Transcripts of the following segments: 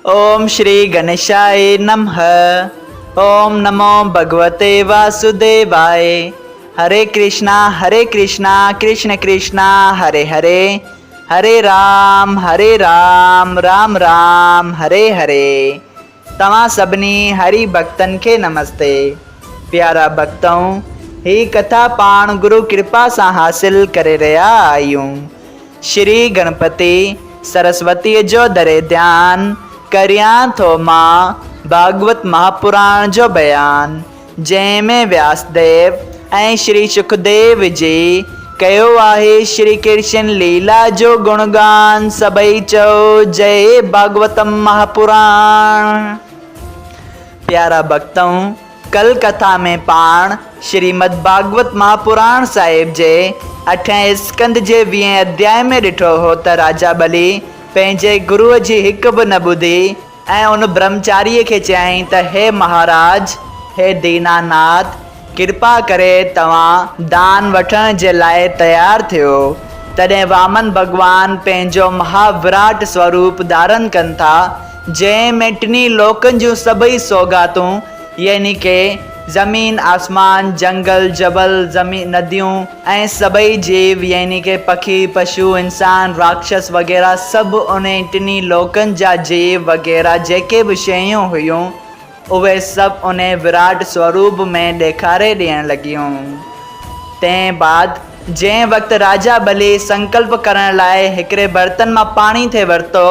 اوم شري گنيشاء نمه اوم نمو ڀڳوتي واسوديواء هري ڪرشنا هري ڪرشنا ڪرشن ڪرشنا هري هري هري رام هري رام رام رام هري هري توهان سڀني هري ڀڳتن کي نمستي. پيارا ڀڳتؤ! هي ڪٿا پاڻ گرو ڪرپا سان حاصل ڪري رهيا آهيون. شري گڻپتي سرسوتيء جو ڌري ڌيان ڪريان ٿو مان ڀاڳوت مهاپراڻ جو بيان، جنهن ۾ وياسديو ۽ شري شڪديو جي ڪيو آهي شري ڪرشن ليلا جو گڻگان سڀئي چئو جئي ڀاڳوتم مهاپراڻ. پيارا ڀڳتؤ! ڪل ڪٿا ۾ پاڻ شريمد ڀاڳوت مهاپراڻ صاحب جي اٺين اسڪنڌ جي ويهين اڌيائي ۾ ڏٺو هو ته راجا ٻلي پنهنجي گروء جي هڪ به نه ٻڌي ۽ ان برهمچاريء کي چيائين ته هي مهاراج! هي ديناناٿ! ڪرپا ڪري توهان دان وٺڻ جي لاء تيار ٿيو. تڏهن وامن ڀڳوان پنهنجو مها وراٽ سوروپ ڌارن ڪن ٿا، جنهن ۾ ٽنهي لوڪن جون سڀئي سوغاتون يعني ڪي زمين، آسمان، جهنگل، جبل، زمين، نديون ۽ سڀئي جيو يعني ڪي پکي، پشو، انسان، راڪشس وغيره سڀ انهي ٽنهي لوڪن جا جيو وغيره جيڪي به شيون هيون، اهي سڀ انهي وراٽ سوروپ ۾ ڏيکاري ڏيڻ لڳيون. تنهن بعد جنهن وقت راجا ٻلي سنڪلپ ڪرڻ لاء هڪڙي برتن مان پاڻي ٿي ورتو،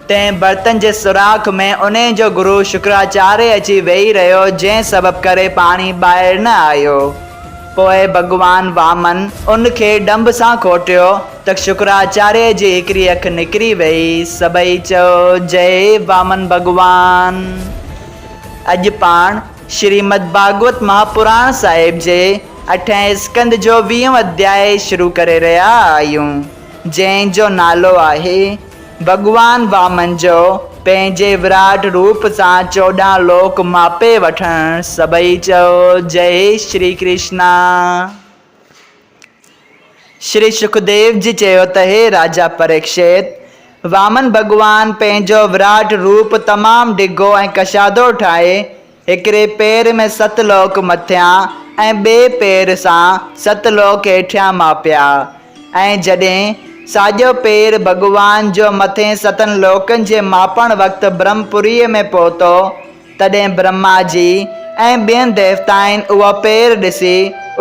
تنهن برتن جي سوراخ ۾ انهي جو گرو شڪراچاريه اچي ويهي رهيو، جنهن سبب ڪري پاڻي ٻاهر نه آيو. پوء ڀڳوان وامن ان کي ڏنڀ سان کوٽيو ته شڪراچاريه جي هڪڙي اک نڪري ويئي. سڀئي چئو، جئي وامن ڀڳوان! اڄ پاڻ شريمد ڀاڳوت مهاپراڻ صاحب جي اٺين اسڪنڌ جو ويهون اڌيائي شروع ڪري رهيا آهيون، جنهن جو نالو آهي. ڀڳوان وامن جو پنهنجي وراٽ روپ سان 14 لوڪ ماپي وٺڻ، سڀئي چئو جئي شري ڪرشنا. شري شڪديو جي چيو ته هي راجا پريڪشت! وامن ڀڳوان پنهنجو وراٽ روپ تمام ڊگهو ۽ ڪشادو ٺاهي هڪڙي پير ۾ ست لوڪ مٿيان ۽ ٻئي پير سان ست لوڪ هيٺيان ماپيا ۽ جڏهن ساڄو پير ڀڳوان جو مٿين ستن لوڪن جي ماپڻ وقت برهمپوريء ۾ پهتو، تڏهن برهما جي ۽ ٻين ديوتائن اهو پير ڏسي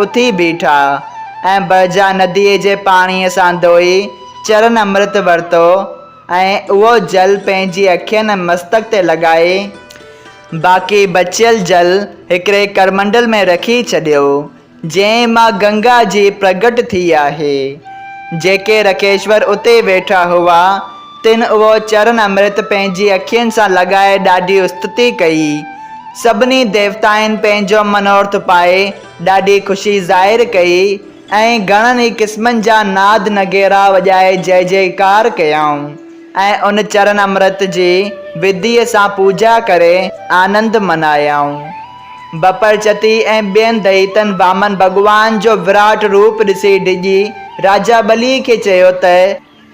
اٿي بيٺا ۽ برجا نديء جي پاڻيء سان ڌوئي چرن امرت ورتو ۽ اهو جل پنهنجي اکين ۽ مستڪ تي لڳائي، باقي بچيل جل هڪڙي ڪرمنڊل ۾ رکي ڇڏيو، جنهن مان گنگا جي پرگٽ ٿي آهي. جيڪي رکيشور اتي ويٺا هئا، تن اهو چرن امرت پنهنجي اکين سان لڳائي ڏاڍي استتي ڪئي. سڀني ديوتائن پنهنجو منورٿ پائي ڏاڍي خوشي ظاهر ڪئي ۽ گهڻن ئي قسمن جا ناد نغيرا وڄائي جئه جئڪار ڪيائون. ۽ ان چرن امرت جي وڌيء سان پوڄا ڪري آنند منايائون. بپرچتي ۽ ٻين دئيتن وامن ڀڳوان جو وراٽ روپ ڏسي ڊڄي راجا ٻلي کي چيو ته،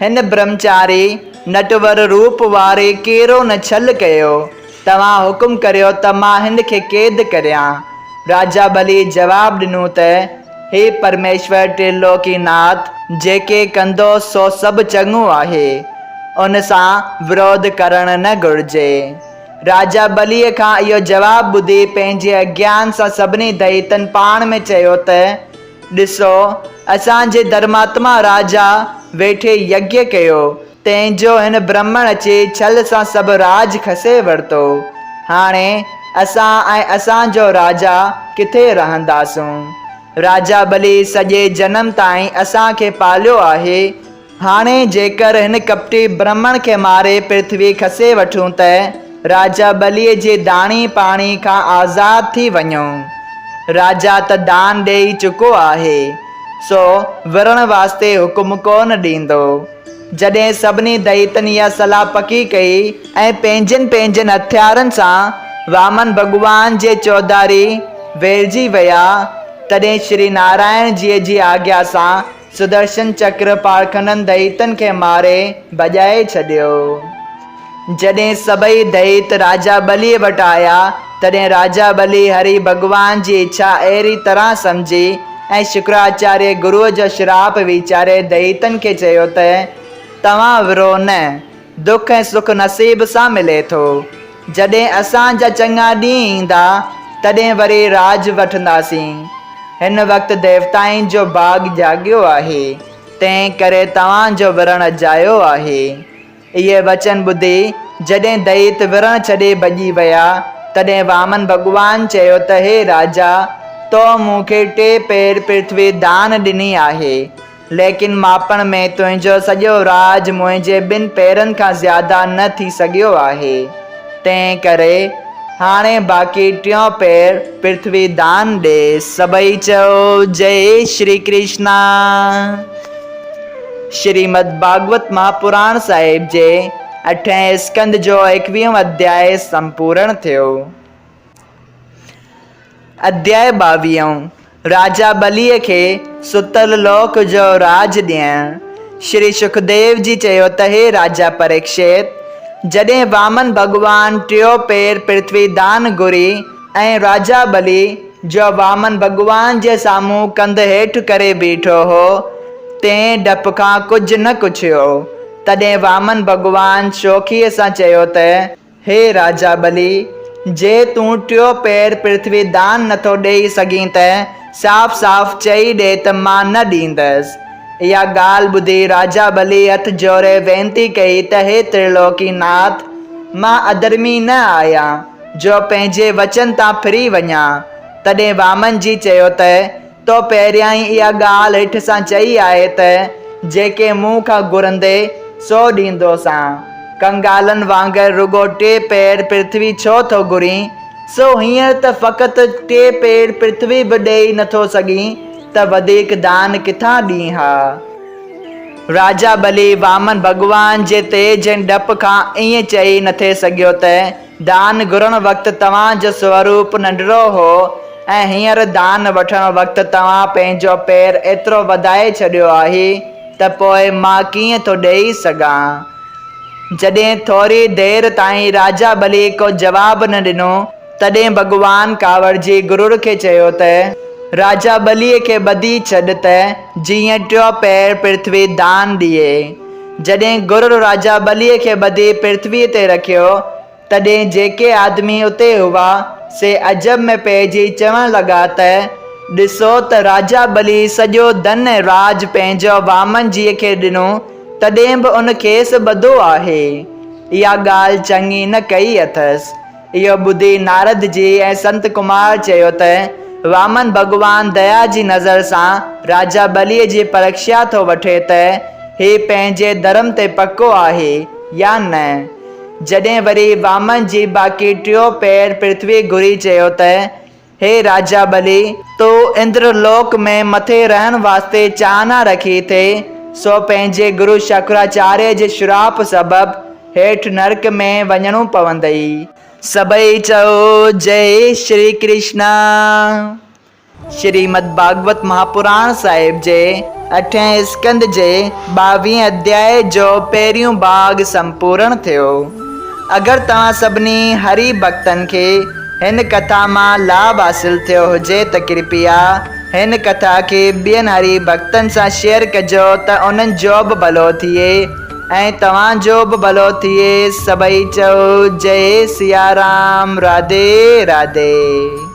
هن برهمچاري نٽور روپ واري ڪيرو نه ڇل ڪيو، توهان حڪم ڪريو ته مان هن کي قيد ڪريان. راجا ٻلي جواب ڏنو ته، هي پرميشور ٽرلوڪي ناٿ، جيڪي ڪندو سو سڀ چڱو آهي، ان سان وروڌ ڪرڻ نه گهرجي. راجا ٻليء کان اهو جواب ٻڌي پنهنجي اگيان سان سڀني دئيتن پاڻ ۾ چيو ته، ڏسو، اسان جي ڌرماتما راجا ويٺي يگيه ڪيو، تنهن جو هن برهمڻ اچي ڇل سان سڀ راڄ کسي ورتو. هاڻي اسان ۽ اسان جو راجا ڪٿي رهنداسون؟ راجا ٻلي سڄي جنم تائين اسان کي پاليو آهي. هاڻي جيڪر هن ڪپٽي برهمڻ کي ماري پرٿوي کسي وٺون ته راجا ٻليء جي داڻي پاڻي کان آزاد ٿي وڃون. راجا ته دان ڏيئي چڪو آهي، سو ورڻ واسطي حڪم ڪونه ڏيندو. جڏهن سڀني دئيتن اها صلاح پڪي ڪئي ۽ پنهنجن پنهنجن هٿيارن سان وامن ڀڳوان جي چوڌاري ويڙهجي ويا، تڏهن شري نارائڻ جيء جي آگيا سان سدرشن چڪر پارکنن دئيتن کي ماري ڀڄائي ڇڏيو. جڏهن سڀئي دئيت راجا ٻليء وٽ آيا، تڏهن راجا ٻلي هري ڀڳوان جي اڇا اهڙي طرح سمجهي ۽ شڪراچاريه گروء جو شراپ ويچاري دئيتن کي چيو ته، توهان ورهو نه، دک ۽ سک نصيب سان ملي ٿو. جڏهن اسان جا چڱا ڏينهن ايندا، تڏهن وري راڄ وٺنداسين. هن وقت ديوتائن جو ڀاڳ جاڳيو آهي، تنهن ڪري توهان جو ورهڻ اجايو آهي. اهي وچن ٻڌي جڏهن دئيت ورڻ ڇڏي ڀڄي ويا، تڏهن وامن ڀڳوان چيو ته هي راجا! تو مون کي ٽي پير پرٿوي دان ڏني آهي، ليڪن ماپڻ ۾ تنهنجو سڄو راڄ منهنجي ٻن پيرن کان زياده نه ٿي سگهيو آهي، تنهن ڪري هاڻي باقي ٽيون پير پرٿوي دان ڏي. سڀئي چئو جئي شري ڪرشنا. شريمد ڀاڳوت مهاپراڻ صاحب جي اٺين اسڪنڌ جو ايڪويهون اڌياء سمپورڻ ٿيو. اڌياء ٻاويهون، راجا ٻليء کي ستل لوڪ جو راڄ ڏيڻ. شري شڪديو جي چيو ته هي راجا پريڪشت! جڏهن وامن ڀڳوان ٽيون پير پرٿوي دان گهري ۽ راجا ٻلي، جو وامن ڀڳوان جي سامهون ڪنڌ هيٺ ڪري بيٺو هو، تنهن ڊپ کان ڪجهه نه ڪڇيو. تڏهن وامن ڀڳوان شوخيء سان چيو ته، هي راجا ٻلي، جي تون ٽيون پير پرٿوي دان نٿو ڏيئي سگهين ته صاف صاف چئي ڏي ته مان نه ڏيندس. اها ڳالهه ٻڌي راجا ٻلي هٿ جوڙي وينتي ڪئي ته هي ترلوڪي ناٿ، مان اڌرمي نه آهيان، جو پنهنجي وچن تان ڦري وڃان. تڏهن وامن جي چيو ته، تو پهريائين اها ڳالهه هيٺ سان چئي آهي ته، جيڪي مون کان گهرندي، سو ڏيندوسان. ڪنگالن وانگر رڳو ٽي پير پرٿوي ڇو ٿو گهرين؟ سو هينئر ته فقط ٽي پير پرٿوي به ڏيئي نٿو سگهين ته وڌيڪ دان ڪٿان ڏين ها؟ راجا ٻلي وامن ڀڳوان جي تيج ۽ ڊپ کان ائين چئي نٿي سگهيو ته دان گهرڻ وقت توهان جو سوروپ ننڍڙو هو ۽ هينئر دان وٺڻ وقت توهان پنهنجو پير ايترو وڌائي ڇڏيو آهي ته پوء مان ڪيئن ٿو ڏيئي سگهان. جڏهن ٿوري دير تائين راجا ٻلي ڪو جواب نه ڏنو تڏهن ڀڳوان ڪاوڙجي گرڙ کي چيو ته، راجا ٻليء کي ٻڌي ڇڏ ته جيئن ٽيون پير پرٿوي دان ڏئي. جڏهن گرڙ راجا ٻليء کي ٻڌي پرٿويء تي رکيو، تڏهن جيڪي آدمي اتي هئا، سي عجب ۾ پئجي چوڻ لڳا ته، ڏسو ته راجا ٻلي سڄو ڌن ۽ راڄ پنهنجو وامن جيء کي ڏنو، تڏهن به ان کيس ٻڌو آهي. اها ڳالهه چڱي نه ڪئي اٿس. اهو ٻڌي نارد جي ۽ سنت ڪمار چيو ته، وامن ڀڳوان ديا جي نظر سان راجا ٻليء جي پرکشا ٿو وٺي ته هي پنهنجي ڌرم تي پڪو آهي يا نه. جڏهن وري وامن جي باقي ٽيون پير پرٿوي گهري چيو ته، هي راجا ٻلي! تو اندر لوڪ ۾ مٿي رهڻ واسطي چاهنا رکي ٿي، سو پنهنجي گرو شڪراچاريه جي شراپ سبب هيٺ نرڪ ۾ وڃڻو پوندئي. سڀئي چئو جئي شري ڪرشنا. شريمد ڀاڳوت مهاپراڻ صاحب جي اٺين اسڪنڌ جي ٻاويهين اڌيائي جو پهريون ڀاڳ سمپورڻ ٿيو. اگر توهان سڀني هري ڀڳتن کي هن ڪٿا مان لاڀ حاصل ٿيو هجي ته ڪرپيا هن ڪٿا کي ٻين هري ڀڳتن سان شيئر ڪجو ته انهن جو به ڀلو ٿئي ۽ توهان جو به ڀلو ٿئي سڀئي چئو جئي سيارام راڌي راڌي.